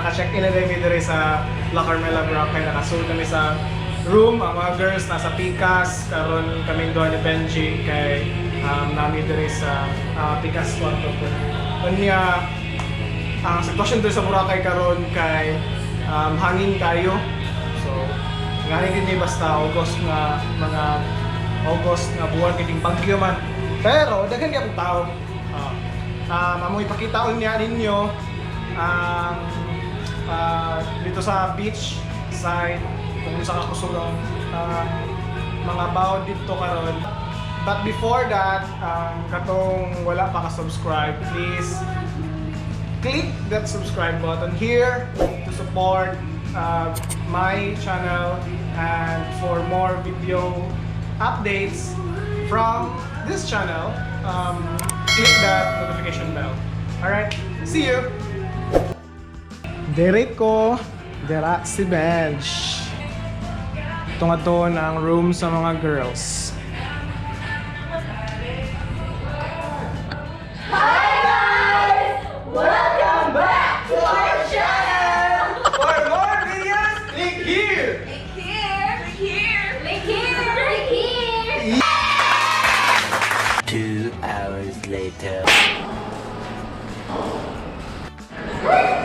Naka-check-in na din mi diri sa La Carmela, Boracay. Nakasulod kami sa room. Ang mga girls nasa Pikas. Karon kaming duha ni Benji kay nami diri sa Pikas kwarto po. Unya, ang sitwasyon diri sa Boracay karon kay hangin kayo. So, ngayon gid ni basta August nga mga August nga buwan kay bagyo man. Pero daghan gyud tao. Among ipakita unya ninyo ang dito sa beach side kung sa kakusog ang mga bao dito karon. But before that, katong wala pa ka-subscribe, please click that subscribe button here to support my channel and for more video updates from this channel, click that notification bell. Alright, see you! Dere ko, dera si Benj. Ito nga to ang room sa mga girls. Hi guys! Welcome back to our channel! For more videos, click here! Click here! Click here! Click here! Click here! 2 hours later.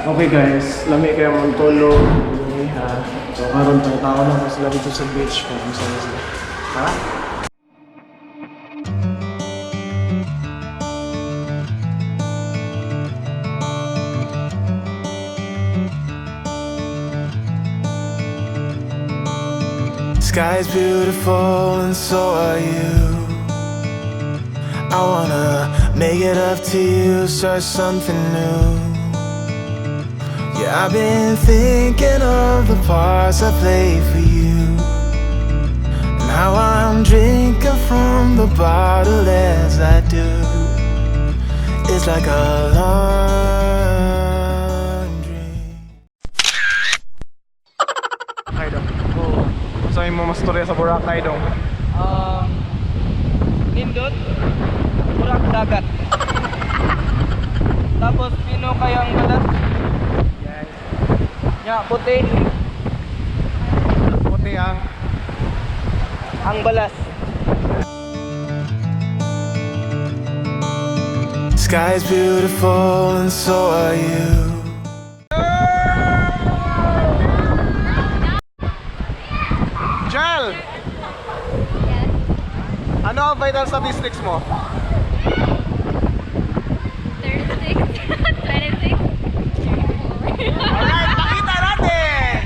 Okay guys, lami kayo mong tulog. Lami ha. So karon pangitao na ko sila dito sa beach kung saan sila. Ha? Sky's beautiful and so are you. I wanna make it up to you, start something new. Yeah, I've been thinking of the parts I played for you. And how I'm drinking from the bottle as I do. It's like a long dream. Kay dong. Oh. Sa imo mastorya sa Boracay dong. Nindot, murag dagat. Tapos pino kayang balat. Yes. Nya puti Puti ang ang balas. Sky's beautiful and so are you. Jel! Ano ang vital statistics mo? 36, 26, 34. Alright, pakita natin!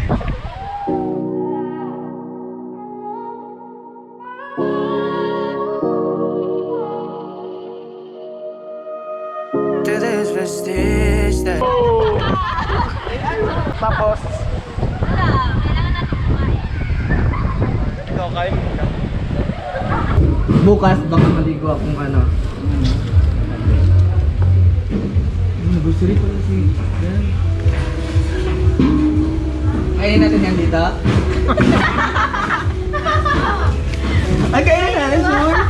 Today's vestige that Tapos, Wala, kailangan natin kumain. ikaw kain muna. Bukas baka maligo akong ano. Nag-grocery pala si Ben. Kainin natin yan dito. Ay, kainin natin, sure.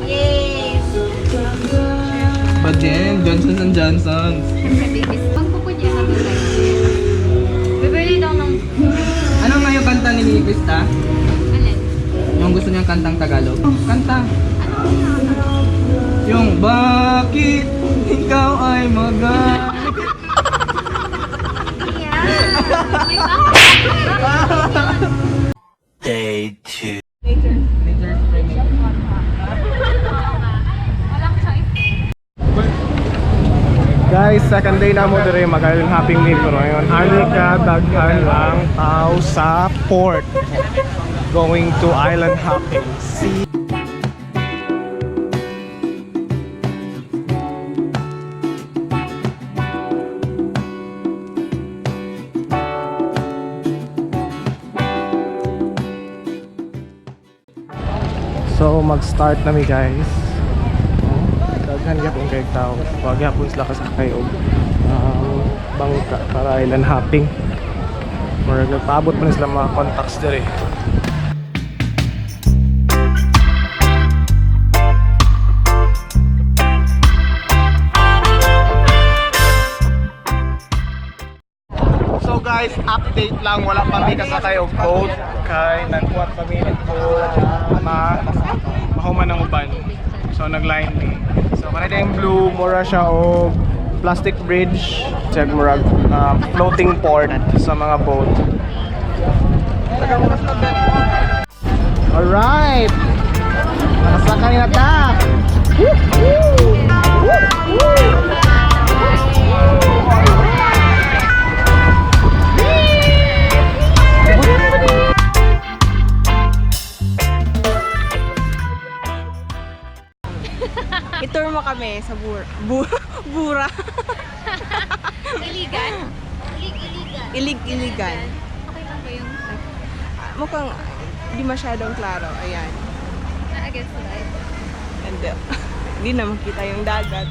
Yes! But then, Johnson and Johnson. Siyempre, babies. Magpupunya ka doon tayo. Bibili daw ng... Ano nga yung kanta ni Krista? Alin? Yung gusto niyang kantang Tagalog? Kanta. Ano yun? Yung bakit ikaw ay magalit? Yeah! May bakit? Day two. Nature spring. Walang choice eh. Guys, second day na mo dire mag-island hopping ni pero ngayon ani ka daghan ang tao sa port going to island hopping. See. So mag-start na mi guys. Oh, daghan gyapon kay tao. Wag gyapon sila kasakay og bangka para island hopping. Murag nagpaabot man sila mga contacts diri. So guys, update lang, wala pa mi kasakay og boat kay nagkuat kami nito ma mahuman ang uban. So nagline mi. So kanina yung blue mura siya og plastic bridge, siya murag floating port sa mga boat. Alright! Nakasakay na ta! Woo! Woo! I-tour mo kami sa Bura. Iligan? Ilig-iligan. Ilig-iligan. Okay lang ba yung Ah, mukhang di masyadong klaro. Ayan. na against the light? And hindi na makita yung dagat.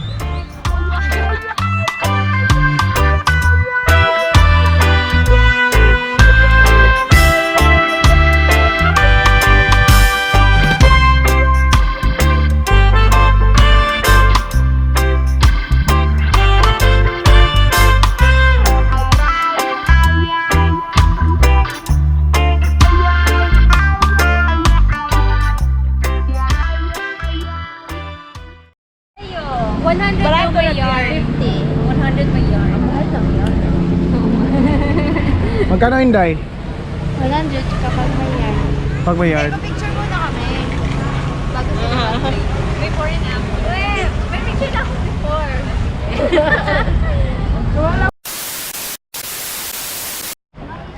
Ayo. 100 daw may yard. 50. 100 may yard. Mahal lang yun. Magkano, Inday? 100 tsaka pag may yard. Pag may yard. Picture muna kami. Bago sa Before and after. Wait, may picture na ako before.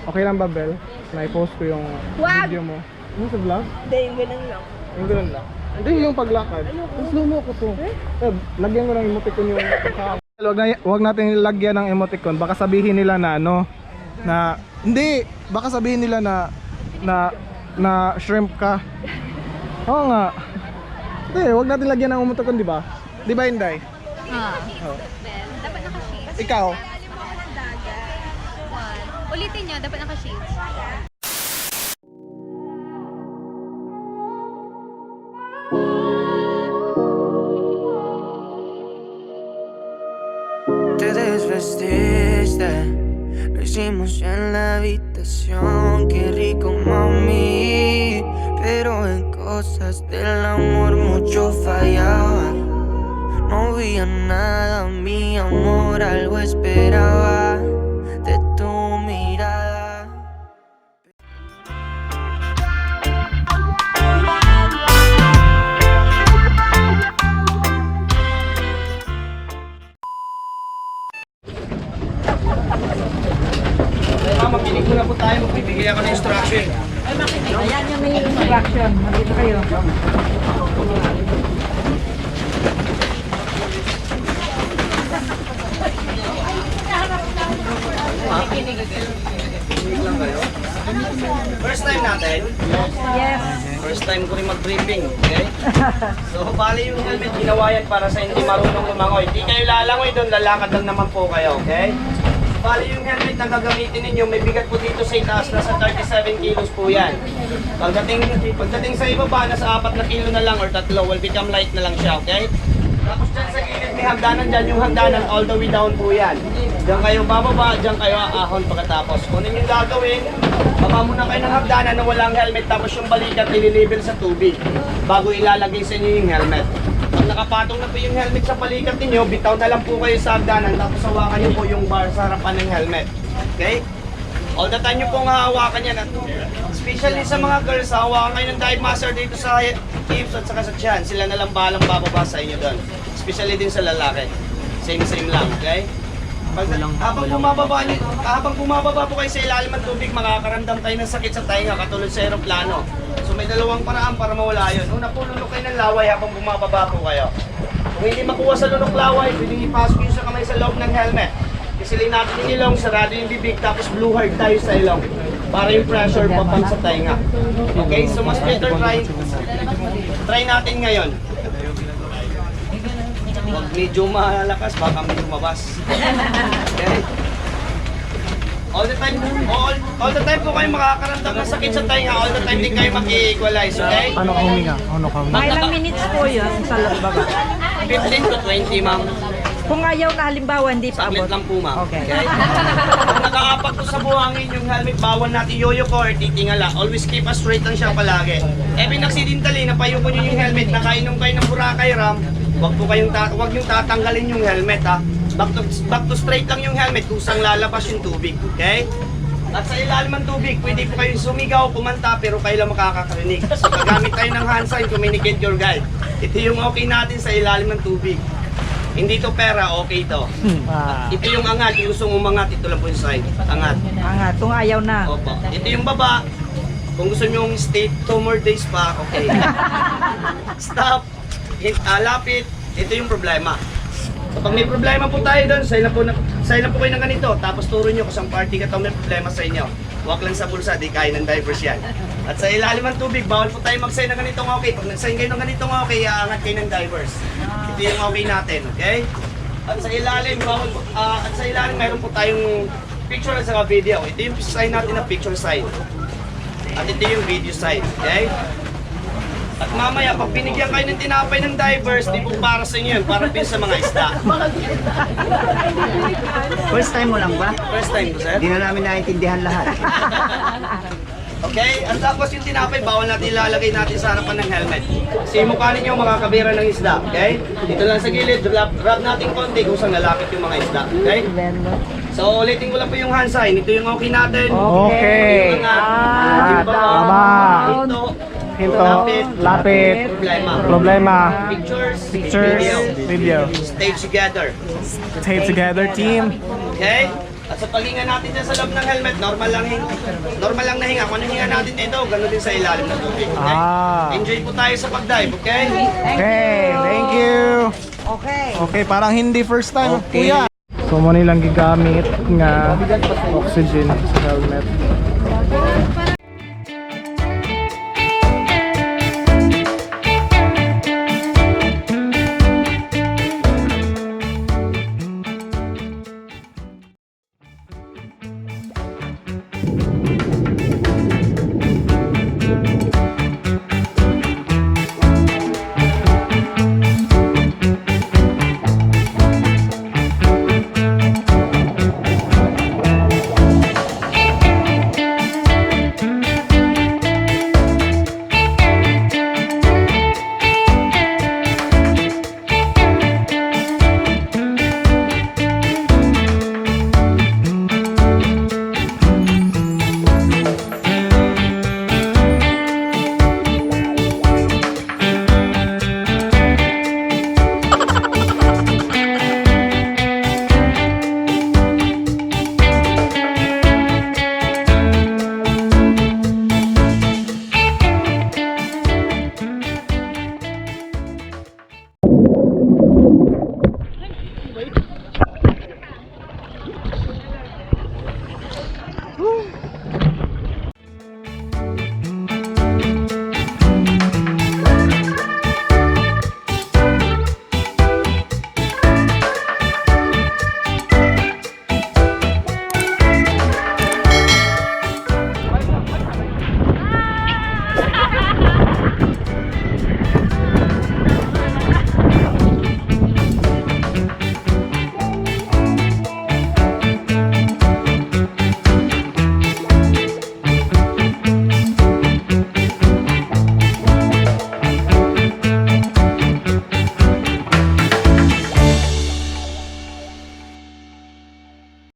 Okay lang ba, Bel? Na-post ko yung Wag! video mo. Ano sa vlog? Hindi, yung ganun lang. Yung ganun lang. Hindi, yung paglakad. Slow mo ko to. Eh, lagyan ko ng emoticon yung wag natin lagyan ng emoticon. Baka sabihin nila na ano, na, hindi, baka sabihin nila na, na, na shrimp ka. Oo nga. Hindi, wag natin lagyan ng emoticon, di ba? Di ba, Inday? Ah. Oh. Dapat naka-shades. Ikaw? One. Ulitin nyo, dapat naka-shades. Te desvestiste, lo hicimos en la habitación, qué rico, mami. Pero en cosas del amor mucho fallaba. No había nada, mi amor, algo esperaba de tu mirada. Ma'am, makinig muna po tayo. Magbibigay ako ng instruction. Ayan yung may instruction. Magkita kayo. First time natin? Yes. First time ko rin mag-briefing, okay? So, bali yung helmet, ginawa yan para sa hindi marunong lumangoy. Hindi kayo lalangoy doon, lalakad lang naman po kayo, okay? Bali yung helmet na gagamitin ninyo, may bigat po dito sa itaas, nasa 37 kilos po yan. Pagdating sa ibaba, nasa 4 na kilo na lang or tatlo, will become light na lang siya, okay? Tapos dyan sa gilid, may hagdanan dyan, yung hagdanan all the way down po yan. Diyan kayo bababa, diyan kayo aahon pagkatapos. Kung yung gagawin, baba muna kayo ng hagdanan na walang helmet, tapos yung balikat ililibel sa tubig bago ilalagay sa inyo yung helmet. Pag nakapatong na po yung helmet sa balikat ninyo, bitaw na lang po kayo sa hagdanan, tapos hawakan niyo po yung bar sa harapan ng helmet. Okay? All the time nyo pong hahawakan yan. At especially sa mga girls, hahawakan kayo ng dive master dito sa hips at saka sa tiyan. Sila na lang bahalang bababa sa inyo doon. Especially din sa lalaki. Same same lang, okay? Habang bumababa po kayo sa ilalim ng tubig, makakaramdam kayo ng sakit sa tainga katulad sa eroplano. So may dalawang paraan para mawala yun. Una po, lunok kayo ng laway habang bumababa po kayo. Kung hindi makuha sa lunok laway, pwedeng ipasok yun sa kamay sa loob ng helmet. Kisilin natin yung ilong, sarado yung bibig, tapos blue hard tayo sa ilong. Para yung pressure papang sa tainga. Okay, so mas better try natin ngayon. Huwag medyo malakas, baka may lumabas. Okay? All the time po kayo makakaramdam ng sakit sa tainga, all the time din kayo maki-equalize, okay? Paano ka huminga? Ano ka huminga? Mga ilang minutes po yun sa baba? 15 to 20, ma'am. Kung ayaw na halimbawa, hindi pa Saglit abot. lang po, ma'am. Okay. Kung nakaapak po sa buhangin yung helmet, bawal natin yoyo ko or titingala. Always keep us straight lang siya palagi. Even accidentally, napayuko nyo yung helmet, nakainom kayo ng Boracay rum, wag yung tatanggalin yung helmet, ha. Back to straight lang yung helmet kung saan lalabas yung tubig, okay? At sa ilalim ng tubig, pwede po kayong sumigaw, kumanta, pero kayo lang makakarinig. So gagamit tayo ng hand sign, communicate your guide. Ito yung okay natin sa ilalim ng tubig. Hindi to pera, okay to. Ah. Ito yung angat, yung gustong umangat, ito lang po yung side. Angat. Angat, kung ayaw na. Opo. Ito yung baba. Kung gusto nyo stay 2 more days pa, okay. Stop. Lapit. Ito yung problema. So pag may problema po tayo doon, sign na po kayo ng ganito. Tapos turo nyo kung saan party ka to may problema sa inyo. Huwag lang sa bulsa, di kaya ng divers yan. At sa ilalim ng tubig, bawal po tayo mag-sign ng ganitong okay. Pag nag-sign kayo ng ganitong okay, aangat kayo ng divers. Ito yung okay natin, okay? At sa ilalim, at sa ilalim meron po tayong picture at saka video. Ito yung sign natin na picture side. At ito yung video side, okay? At mamaya, pag binigyan kayo ng tinapay ng divers, di po para sa inyo yun, para po yun sa mga isda. First time mo lang ba? First time po, sir. Hindi na namin naintindihan lahat. Okay? At tapos yung tinapay, bawal natin ilalagay natin sa harapan ng helmet. Kasi yung mukha ninyo, makakabira ng isda. Okay? Dito lang sa gilid, rub natin konti kung saan lalapit yung mga isda. Okay? So, ulitin ko lang po yung hand sign. Ito yung okay natin. Okay. Yung angat. Ah, Yung baba. Baba. Hinto. Hinto. Lapit. Lapit. Problema. Problema. Pictures. Pictures. Video. Video. Stay together. Stay together, team. Okay? At sa paghinga natin dyan sa loob ng helmet, normal lang na hinga. Kung ano hinga natin dito, ganun din sa ilalim ng tubig. Okay? Ah. Enjoy po tayo sa pag-dive, okay? Okay, thank you. Okay. Okay, parang hindi first time, kuya. So, mo nilang gigamit nga oxygen sa helmet.